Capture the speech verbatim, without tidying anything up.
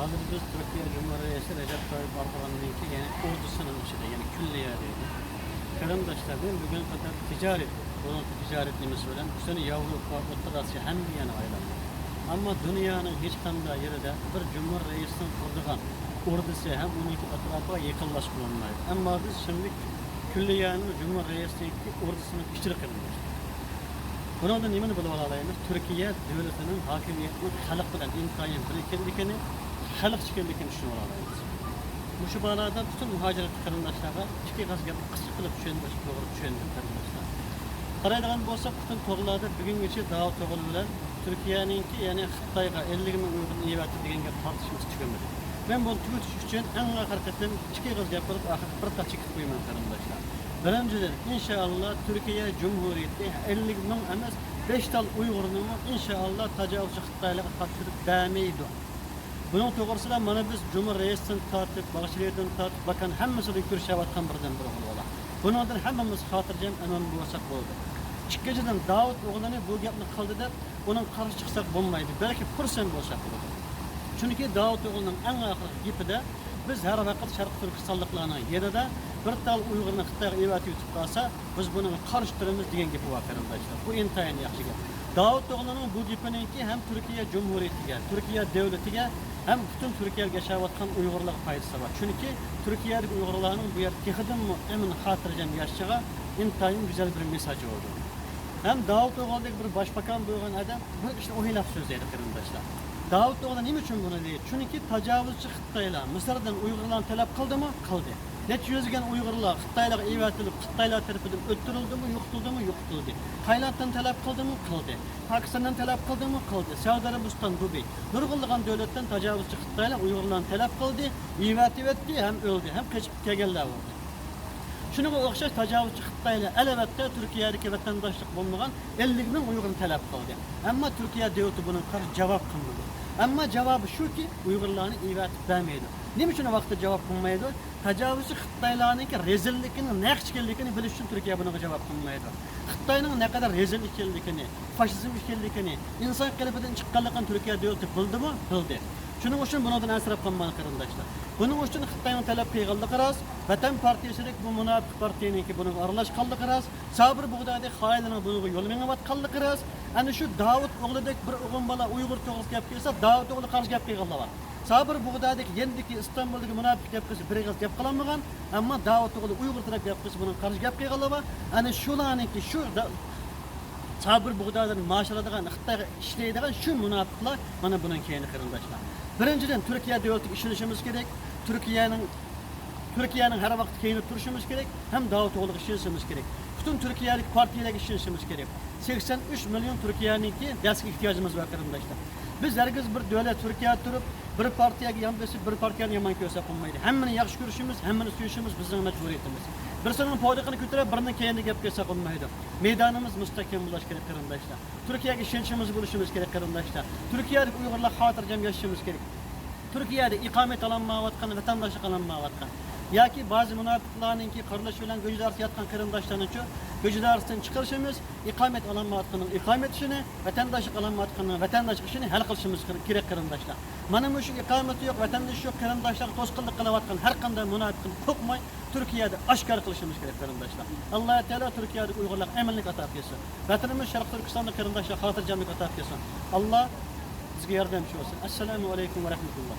ھازىر بىز تۈركىيە جۇمھۇر رەئىسى رەجەپ تايىپ ئەردوغاننىڭكى، يەنى ئوردىسىنىڭ ئىچىدە، يەنى كۈللىيە دەيدۇ. قېرىنداشلار، مەن بۈگۈنگە قەدەر تىجارەت، بۇنىڭ تىجارەت نېمىسى بىلەن، خۇسۇسەن ياۋروپا، ئوتتۇرا ئاسىيا، ھەممە يەرنى ئايلاندۇق. ئەمما دۇنيانىڭ ھېچقانداق يېرىدە بىر جۇمھۇر رەئىسىنىڭ قۇرىدىغان ئوردىسى ھەم ئۇنىڭكى ئەتراپىغا يېقىنلاشقىلى بولمايدۇ. ئەمما بىز شىملىك كۈللىيەنىڭ جۇمھۇر رەئىسىنىڭكى ئوردىسىنىڭ ئىچىدە قېرىنداشلار. بۇنىڭدىن نېمىنى بىلىۋالالايمىز؟ تۈركىيە دۆلىتىنىڭ ھاكىمىيىتىنىڭ خەلق بىلەن ئىنتايىن بىر ئىكەنلىكىنى، خەلقچە ئىكەنلىكىنى چۈشىنىۋالالايمىز. مۇشۇ بارادا پۈتۈن مۇھاجىرەتلىك قېرىنداشلارغا ئىككى ئېغىز گەپنى قىسقا قىلىپ چۈشەندۈرۈش، توغرا چۈشەندۈرۈپ قېرىنداشلار. قارايدىغان بولساق، پۈتۈن تورلاردا بۈگۈنگىچە داۋۇت ئوغلى بىلەن تۈركىيەنىڭكى، يەنى خىتايغا ئەللىك مىڭ ئۇيغۇرنى ئېۋەتتى دېگەن گەپ تارتىشمىسى تۈگىمىدى. مەن بۇنى تۈگىتىش ئۈچۈن ئەڭ ئاخىرقى قېتىم ئىككى ئېغىز گەپ قىلىپ، ئاخىرقى بىر تال چېكىپ قويىمەن قېرىنداشلار. بىرىنچىدىن، ئىنشائاللا، تۈركىيە جۇمھۇرىيىتى ئەللىك مىڭ ئەمەس، بەش تال ئۇيغۇرنىمۇ، ئىنشائاللا، تاجاۋۇزچى خىتايلارغا تاپشۇرۇپ بەرمەيدۇ. بۇنىڭ توغرىسىدا مانا بىز جۇمھۇر رەئىسىدىن تارتىپ، باغچىلىدىن تارتىپ، باكان ھەممىسىدىن كۈرىشەۋاتقان بىردىنبىر ئوغۇل بالا. بۇنىڭدىن ھەممىمىز خاتىرجەم، ئەمىن بولساق بولدى. ئىككىنچىدىن، داۋۇت ئوغلىنى بۇ گەپنى قىلدى دەپ، ئۇنىڭ قارشى چىقساق بولمايدۇ، بەلكى خۇرسەن بولساق بولىدۇ. چۈنكى داۋۇت ئوغلىنىڭ ئەڭ ئاخىرقى گېپىدە، بىز ھەر ۋاقىت شەرقىي تۈركىستانلىقلارنىڭ يېنىدا، بىر تال ئۇيغۇرنى خىتايغا ئېۋەتىۋېتىپ قالسا، بىز بۇنىڭغا قارشى تۇرىمىز دېگەن گېپى بار قېرىنداشلار. بۇ ئىنتايىن ياخشى گەپ. داۋۇت ئوغلىنىڭ بۇ گېپىنىڭكى ھەم تۈركىيە جۇمھۇرىيىتىگە، تۈركىيە دۆلىتىگە، ھەم پۈتۈن تۈركىيەدە ياشاۋاتقان ئۇيغۇرلارغا پايدىسى بار. چۈنكى تۈركىيەدىكى ئۇيغۇرلارنىڭ بۇ يەردە تېخىدىنمۇ ئەمىن، خاتىرجەم ياشىشىغا ئىنتايىن گۈزەل بىر مېساج بولىدۇ. ھەم داۋۇت ئوغلىدەك بىر باشباكان بويىغان ئادەم بىر ئىشنى ئويلاپ سۆزلەيدۇ قېرىنداشلار. داۋۇت ئوغلى نېمە ئۈچۈن بۇنى دەيدۇ؟ چۈنكى تاجاۋۇزچى خىتايلار مىسىردىن ئۇيغۇرلارنى تەلەپ قىلدىمۇ؟ قىلدى. نەچچە يۈزلىگەن ئۇيغۇرلار خىتايلارغا ئېۋەتىلىپ، خىتايلار تەرىپىدىن ئۆلتۈرۈلدىمۇ، يوقىتىلدىمۇ؟ يوقىتىلدى. تايلاندتىن تەلەپ قىلدىمۇ؟ قىلدى. پاكىستاندىن تەلەپ قىلدىمۇ؟ قىلدى. سەئۇدى ئەرەبىستان، دۇبەي، نۇرغۇنلىغان دۆلەتتىن تاجاۋۇزچى خىتايلار ئۇيغۇرلارنى تەلەپ قىلدى، ئېۋەتىۋەتتى ھەم ئۆلدى، ھەم قېچىپ كەلگەنلەر بولدى. شۇنىڭغا ئوخشاش تاجاۋۇزچى خىتايلار، ئەلۋەتتە، تۈركىيەدىكى ۋەتەنداشلىق بولمىغان ئەللىك مىڭ ئۇيغۇرنى تەلەپ قىلدى. ئەمما تۈركىيە دۆلىتى بۇنىڭغا قارشى جاۋاب قىلمىدى. ئەمما جاۋابى شۇكى، ئۇيغۇرلارنى ئېۋەتىپ بەرمەيدۇ. نېمە ئۈچۈن ۋاقتىدا جاۋاب قىلمايدۇ؟ تاجاۋۇزچى خىتايلارنىڭكى رەزىللىكىنىڭ نەق ئىكەنلىكىنى بىلىش ئۈچۈن تۈركىيە بۇنىڭغا جاۋاب قىلمايدۇ. خىتاينىڭ نەقەدەر رەزىل ئىكەنلىكىنى، فاشىزم ئىكەنلىكىنى، ئىنسان قېلىپىدىن چىققانلىقىنى تۈركىيە دۆلىتى بىلدىمۇ؟ بىلدى. شۇنىڭ ئۈچۈن بۇنىڭدىن ئەنسىرەپ قالمىغان قېرىنداشلار. بۇنىڭ ئۈچۈن خىتاينىڭ تەلەپ قىلغانلىقى راست، ۋەتەن پارتىيىسىدەك بۇ مۇناپىق پارتىيەنىڭكى بۇنىڭغا ئارىلاشقانلىقى راست، سابىر بۇغدادى خائىنلىرىنىڭ بۇنىڭغا يول مېڭىۋاتقانلىقى راست. ئەنە شۇ داۋۇت ئوغلىدەك بىر ئوغۇل بالا ئۇيغۇر توغرىسىدا گەپ قىلسا، داۋۇت ئوغلى قارشى گەپ قىلغانلار بار. سابىر بۇغدادىدىكى يەنىدىكى ئىستانبۇلدىكى مۇناپىق گەپ قىلسا، بىر ئېغىز گەپ قىلالمىغان، ئەمما داۋۇت ئوغلى ئۇيغۇر تەرەپ گەپ قىلسا، بۇنىڭغا قارشى گەپ قىلغانلار بار. ئەنە شۇلارنىڭكى شۇ دا-، سابىر بۇغدادىدىن مائاش ئالىدىغان، خىتايغا ئىشلەيدىغان شۇ مۇناپىقلار مانا بۇنىڭ كەينى قېرىنداشلار. بىرىنچىدىن، تۈركىيە دۆلىتىگە ئىشىنىشىمىز كېرەك. تۈركىيەنىڭ، تۈركىيەنىڭ ھەر ۋاقىت كەينىدە تۇرۇشىمىز كېرەك ھەم داۋۇت ئوغلىغا ئىشىنىشىمىز كېرەك. پۈتۈن تۈركىيەدىكى پارتىيەلەرگە ئىشىنىشىمىز كېرەك. سەكسەن ئۈچ مىليون تۈركىيەنىڭكى دەستىگە ئېھتىياجىمىز بار قېرىنداشلار. بىز ھەرگىز بىر دۆلەت تۈركىيەدە تۇرۇپ، بىر پارتىيەگە يان بېسىپ، بىر پارتىيەنى يامان كۆرسەك بولمايدۇ. ھەممىنى ياخشى كۆرۈشىمىز، ھەممىنى سۆيۈشىمىز بىزنىڭ مەجبۇرىيىتىمىز. بىرسىنىڭ پودىقىنى كۆتۈرۈپ، بىرىنىڭ كەينىدە گەپ قىلساق بولمايدۇ. مەيدانىمىز مۇستەھكەم بولۇشى كېرەك قېرىنداشلار. تۈركىيەگە ئىشەنچىمىز بولۇشىمىز كېرەك قېرىنداشلار. تۈركىيەدىكى ئۇيغۇرلار خاتىرجەم ياشىشىمىز كېرەك. تۈركىيەدە ئىقامەت ئالالمايۋاتقان، ۋەتەنداشلىق ئالالمايۋاتقان ياكى بەزى مۇناپىقلارنىڭكى قارىلىشى بىلەن گۆجىدارىسى ياتقان قېرىنداشلارنىڭچۇ، گۆجىدارىسىدىن چىقىرىشىمىز، ئىقامەت ئالالمايۋاتقاننىڭ ئىقامەت ئىشىنى، ۋەتەنداشلىق ئالالمايۋاتقاننىڭ ۋەتەنداشلىق ئىشىنى ھەل قىلىشىمىز كېرەك قېرىنداشلار. مانا مۇشۇ ئىقامىتى يوق، ۋەتەندىشى يوق قېرىنداشلارغا توسقۇنلۇق قىلىۋاتقان ھەر قانداق مۇناپىقنى قورقماي، تۈركىيەدە ئاشكارا قىلىشىمىز كېرەك قېرىنداشلار. ئاللا تائالا تۈركىيەدىكى ئۇيغۇرلارغا ئەمىنلىك ئاتا قىلسۇن. ۋەتىنىمىز شەرقىي تۈركىستاندا قېرىنداشلار خاتىرجەملىك ئاتا قىلسۇن. ئاللا بىزگە ياردەمچى بولسۇن. ئەسسالامۇ ئەلەيكۇم ۋە رەھمەتۇللا.